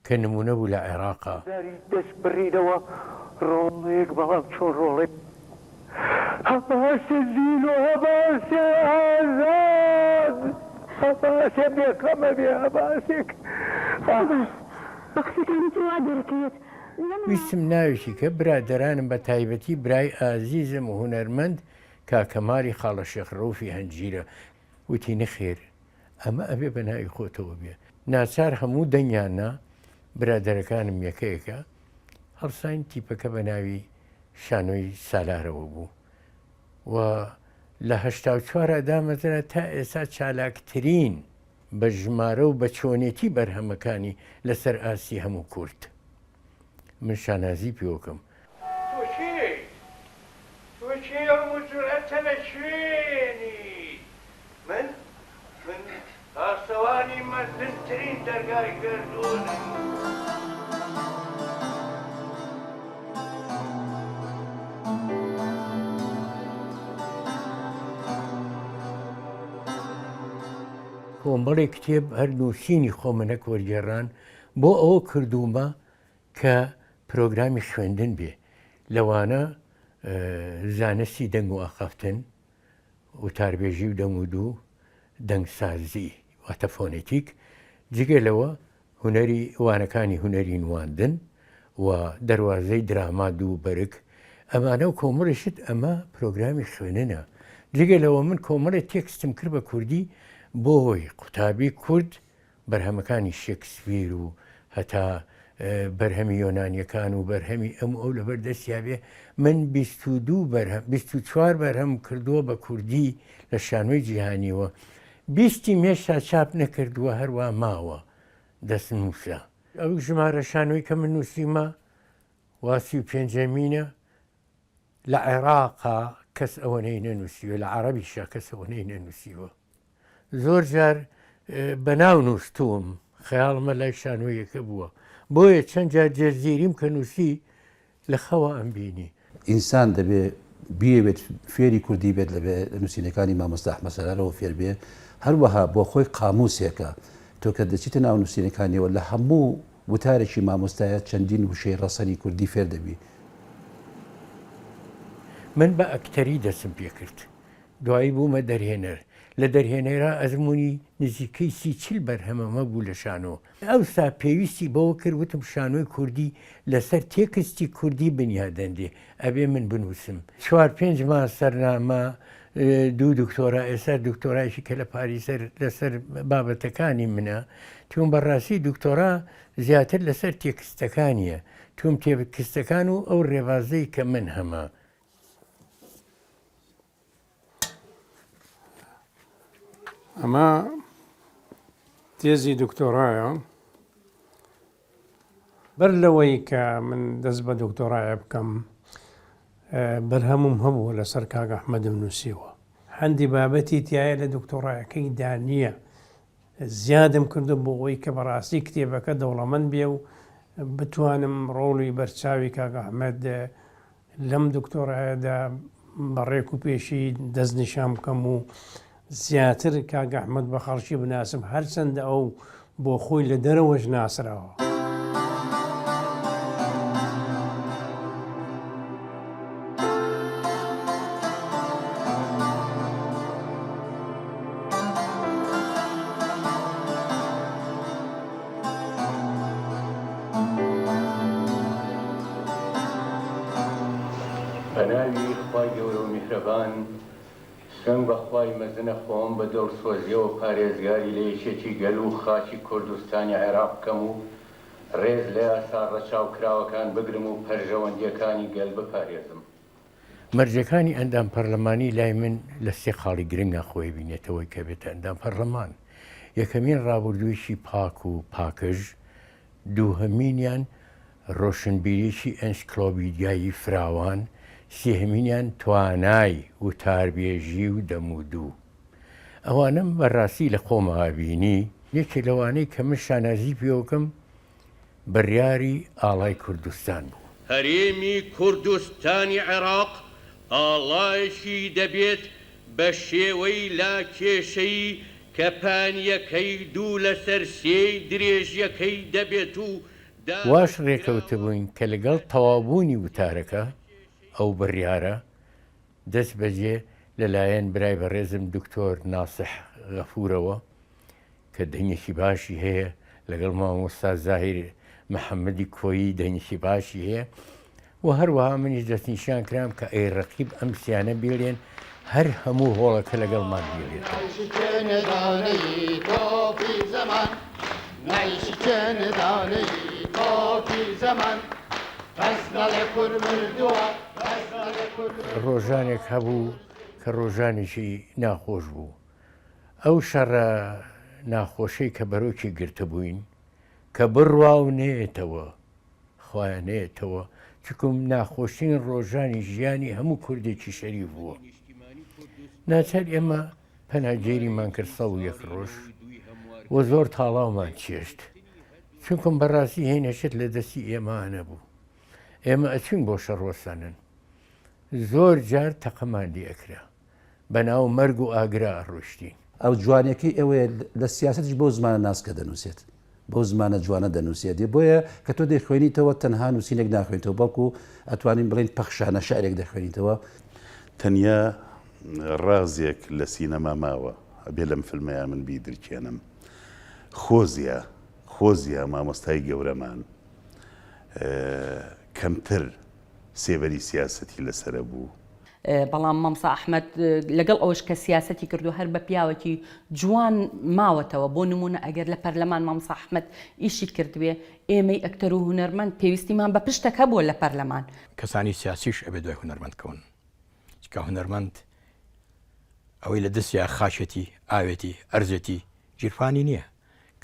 کە نموونە بوو لە عێراقا. داری دەست بڕینەوە ڕۆڵەیەک بەڵام چۆن ڕۆڵەی هەماسێ زیل و هەماسێ ئازاد هەماسێ بێ خەمە بێ هەماسێک ئاخ. بە قسەکانی تۆ وا دەرەکەوێت لەم. ویستم ناوێکی کە برادەرانم بە تایبەتی برای ئازیزم هونەرمەند کاک کەمالی خاڵە شێخ ڕەوفی هەنجیرە وتی نەخێر ئەمە ئەبێ بە ناوی خۆتەوە بێ. ناچار هەموو دەنگیان نا، برادەرەکانم یەکە یەکە هەڵساین، تیپەکە بە ناوی شانۆی سالارەوە بوو و لە 84 دامەزرا تا ئێستا چالاکترین بە ژمارە و بە چۆنێتی بەرهەمەکانی لەسەر ئاستی هەموو کورد من شانازی پێوەکەم. تۆ کێیت؟ تۆ کێی ئەو جورئەتە لە کوێنی؟ من؟ من پاسەوانی مەزنترین دەرگای گەردوونم. کۆمەڵێ کتێب هەر نووسینی خۆمە نەک وەرگێڕان بۆ ئەوە کردوومە کە پرۆگرامی خوێندن بێ لەوانە زانستی دەنگ و ئاخافتن، وتاربێژی و دەنگ و دوو، دەنگسازی واتە فۆنێتیک، جگە لەوە هونەری وانەکانی هونەری نواندن و دەروازەی دراما دوو بەرگ ئەمانە و کۆمەڵی شت ئەمە پرۆگرامی خوێننە جگە لەوە من کۆمەڵێ تێکستم کرد بە کوردی بۆی قوتابی کورد بەرهەمەکانی شکسپیر و هەتا بەرهەمی یۆنانیەکان و بەرهەمی ئەم و ئەو لەبەر دەستیا بێ من 22 بەرهەم 24 بەرهەم کردووە بە کوردی لە شانۆی جیهانیەوە بیستی مێشتا چاپ نەکردووە هەروا ماوە دەستنووسە. ئەو ژمارە شانۆی کە من نووسیمە وا 35مینە لە عێراقا کەس ئەوەنەی نەنووسیوە لە عەڕەبیشا کەس ئەوەنەی نەنووسیوە. زۆر جار بە ناو نووستووم، خەیاڵمە لای شانۆیەکە بووە، بۆیە چەند جار جەزیریم کە نووسی لە خەوا ئەمبینی. ئینسان دەبێ بیەوێت فێری کوردی بێت لەبێ نووسینەکانی مامۆستا ئەحمەد سالارەوە فێر بێ، هەروەها بۆ خۆی قامووسێکە، تۆ کە دەچیتە ناو نووسینەکانیەوە لە هەموو وتارێکی مامۆستایە چەندین وشەی ڕەسەنی کوردی فێر دەبی. من بە ئەکتەری دەستم پێکرد، دوایی بوومە دەرهێنەر، لە دەرهێنەرا ئەزموونی نزیکەی سی چل بەرهەمم هەبوو لە شانۆ. ئەوسا پێویستی بەوە کرد وتم شانۆی کوردی لەسەر تێکستی کوردی بنیات دەنرێ، ئەبێ من بنووسم. چوار پێنج ماستەرنامە، دوو دکتۆرا، ئێستا دکتۆرایەکی کە لە پاریسە لەسەر بابەتەکانی منە، چون بەڕاستی دکتۆرا زیاتر لەسەر تێکستەکانیە، چون تێکستەکان و ئەو ڕێبازەی کە من هەمە. ئەمە. تێزی دکتۆرایە. بەر لەوەی کە من دەست بە دکتۆرایە بکەم بەرهەمم هەبووە لەسەر کاک ئەحمەدم نووسیوە. هەندی بابەتی تیایە لە دکتۆرایەکەی دا نییە زیادم کردو بۆ ئەوەی کە بەڕاستی کتێبەکە دەوڵەمەند بێ و بتوانم ڕۆڵی بەرچاوی کاک ئەحمەد لەم دکتۆرایەدا بە ڕێک و پێشی دەستنیشان بکەم و زیاتر کاک ئەحمەد بە خەڵکی بناسم هەرچەندە ئەو بۆ خۆی لە دەرەوەش ناسراوە. بە ناوی خوای گەورە و میهرەبان سوێند بە خوای مەزنە خۆم بە دڵسۆزیەوە پارێزگاری لە یەکێتی گەل و خاکی کوردستانی عێراق بکەم و ڕێز لە یاسا ڕەچاوکراوەکان بگرم و پەرژەوەندیەکانی گەل بپارێزم. مەرجەکانی ئەندام پەرلەمانی لای من لە سێ خاڵی گرنگا خۆی بینێتەوەی کە بێتە ئەندام پەرلەمان. یەکەمین ڕابوردوویەکی پاک و پاکژ، دووهەمینیان ڕۆشنبیریی ئەنسکلۆبیدیایی فراوان، سێهەمینیان توانای وتاربێژی و دەمودوو. ئەوانەم بە ڕاستی لە خۆما بینی. یەکێ لەوانەی کە من شانازی پێوەکەم بڕیاری ئاڵای کوردستان بوو. هەرێمی کوردستانی عێراق ئاڵایەکی دەبێت بە شێوەی لاکێشەیی کە پانییەکەی دوو لەسەر سێی درێژییەکەی دەبێت و واش ڕێکەوتبووین کە لەگەڵ تەواوبوونی وتارەکە، ئەو بڕیارە دەست بەجێ لە لایەن برای بەڕێزم دکتۆر ناسح غەفورەوە کە دەنگێکی باشی هەیە، لەگەڵ مامۆستا زاهیر محەممەدی کۆیی دەنگێکی باشی هەیە و هەروەها منیش دەستنیشان کرام کە ئەی ڕەقیب ئەم سیانە بیڵێن هەر هەموو هۆڵەکە لەگەڵمان بیڵێتەوە. ڕۆژانێک هەبوو کە ڕۆژانێکی ناخۆش بوو. ئەو شەڕە ناخۆشەی کە بەرۆکی گرتبووین کە بڕوا و نەیەتەوە، خوایە نەیەتەوە، چونکم ناخۆشترین ڕۆژانی ژیانی هەموو کوردێکی شەریف بووە. ناچار ئێمە پەناگێریمان کرد 101 ڕۆژ و زۆر تاڵاومان چێشت. چونکم بەڕاستی هێنێ شت لە دەستی ئێمە نەبوو. ئێمە ئەچوین بۆ شەڕ وەستانن. زۆر جار تەقەمان لێ ئەکرا. بەناو مەرگ و ئاگرا ئەڕۆیشتین. ئەو جوانیەکەی ئەوەیە لە سیاسەتیش بەو زمانە ناسکە دەنووسێت، بەو زمانە جوانە دەنووسێت، بۆیە کە تۆ دەیخوێنیتەوە تەنها نووسینێک ناخوێنیتەوە، بەڵکو ئەتوانین بڵێین پەخشانە شعرێک دەخوێنیتەوە. تەنیا ڕازێک لە سینەما ماوە ئەبێ لەم فیلمەیا من بیدرکێنم خۆزیا خۆزیا مامۆستای گەورەمان کەمتر سێبەری سیاسەتی لەسەرە بوو. بەڵام مامۆستا ئەحمەد لەگەڵ ئەوەش کە سیاسەتی کردو هەر بە پیاوێکی جوان ماوەتەوە بۆ نمونە ئەگەر لە پەرلەمان مامۆستا ئەحمەد ئیشی کردبێ ئێمەی ئەکتەر و هونەرمەند پێویستیمان بە پشتەک هەبووە لە پەرلەمان. کەسانی سیاسیش ئەبێ دوای هونەرمەند کەون چونکە هونەرمەند ئەوەی لە دەستیا خاکێتی ئاوێتی ئەرزێتی گیرفانی نییە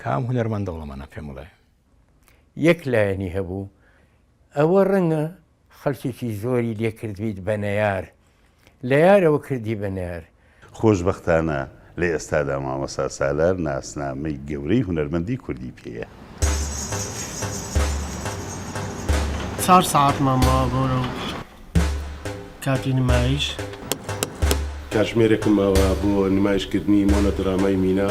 کام هونەرمەند دەوڵەمەنە پێم بڵێ؟ یەک لایەنی هەبوو ئەوە ڕەنگە خەڵکێکی زۆری لێ کردبیت بە نەیار، لە یارەوە کردی بە نەیار. خۆشبەختانە لە ئێستادا مامۆستا سالار ناسنامەی گەورەی هونەرمەندی کوردی پێیە. چار سەعاتمان ماوە بۆ کاتی نمایش. کاتژمێرێکم ماوە بۆ نمایشکردنی مۆنۆدرامای مینا.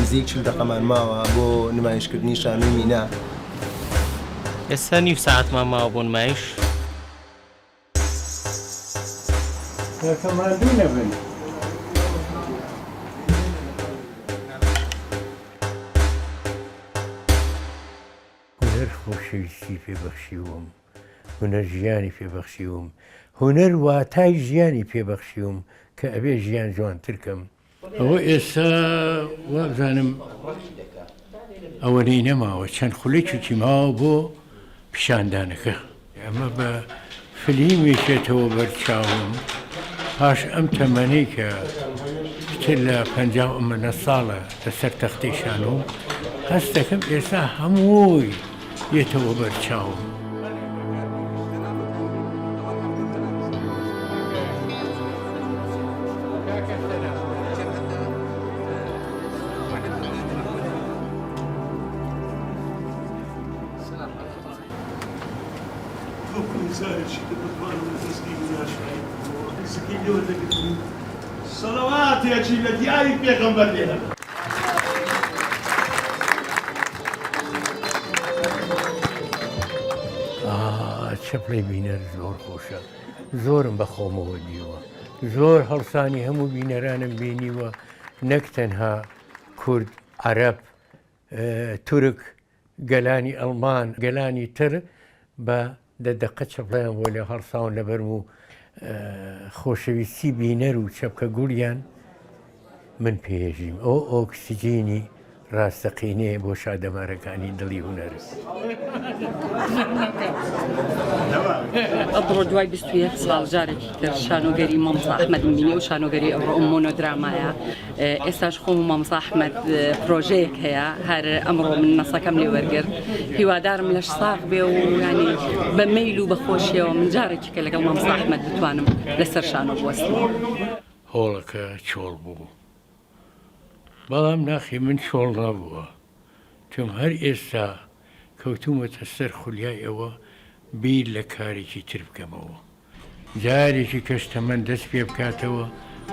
نزیک 40 دەقەمان ماوە بۆ نمایشکردنی شانۆی مینا. ئێستا نیو سەعاتمان ماوە بۆ نمایش. کاکە ماندوو نەبن. هونەر خۆشەویستی پێ بەخشیوم، هونەر ژیانی پێ بەخشیوم، هونەر واتای ژیانی پێ بەخشیوم کە ئەبێ ژیان جوانتر کەم. ئەوە ئێستا وابزانم ئەوەنەی نەماوە چەند خولەکێکی ماوە بۆ پیشاندانەکە. ئەمە بە فلیمێکێتەوە بەر چاوم پاش ئەم تەمەنەی کە پتر لە 50 ئەمەنە ساڵە لەسەر تەختەی شانۆم، هەست دەکەم ئێستا هەمووی یەتەوە بەر چاوم. تۆ کوڕی جارێکی تر بتوانم لە دەستی مینا شاهید ببمەوە ڕیزەکەی لێ وەردەگرتم و سەلەواتێکی لە دیاری پێغەمبەر لێ دەبەم. ئا چەپڵەی بینەر زۆر خۆشە زۆرم بە خۆمەوە دیوە زۆر هەڵسانی هەموو بینەرانم بینیوە نەک تەنها کورد عەرەب تورک گەلانی ئەڵمان گەلانی تر بە دە دەقە چەپڵەیان بۆ لێ هەڵساون لەبەرم و خۆشەویستی بینەر و چەپکە گوڵیان من پێژیم ئەو ئۆکسجینی ڕاستەقینەیە بۆ شادەمارەکانی دڵی هونەر. ئەمڕۆ دوای 21 ساڵ جارێکی تر شانۆگەری مامۆستا ئەحمەدم بینی ئەو شانۆگەری ئەمڕۆ ئەو مۆنۆدرامایە ئێستاش خۆم و مامۆستا ئەحمەد پرۆژەیەک هەیە هەر ئەمڕۆ من نەسەکەم لێ وەرگرت هیوادارم لەش ساغ بێ و ینی بە مەیل و بە خۆشیەوە من جارێکی کە لەگەڵ مامۆستا ئەحمەد بتوانم لەسەر شانۆ بوەستمەوە. هۆڵەکە چۆڵ بوو. بەڵام ناخی من چۆڵ نەبووە. تم هەر ئێستا کەوتوومەتە سەر خولیای ئەوە بیر لە کارێکی تر بکەمەوە. جارێکی کەش تەمەن دەست پێ بکاتەوە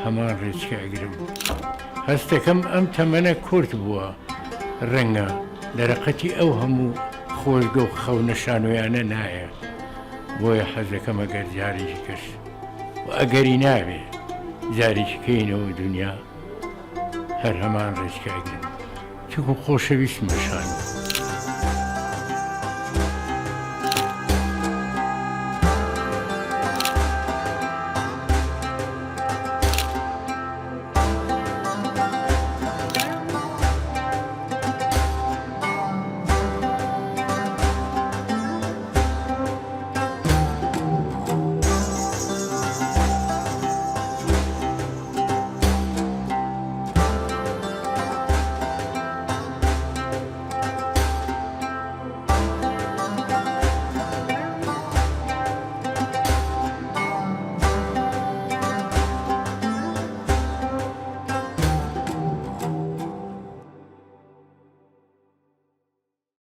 هەمان ڕێچکە ئەگرم. هەستەکەم ئەم تەمەنە کورت بووە. ڕەنگە دەرەقەتی ئەو هەموو خۆزگە و خەونە شانۆیانە نایە. بۆیە حەزەکەم ئەگەر جارێکی کەش و ئەگەری نابێ جارێکی کەینەوە دونیا هەر هەمان ڕێچکە ئەگرم. چونکە خۆشەویستمە شانۆ.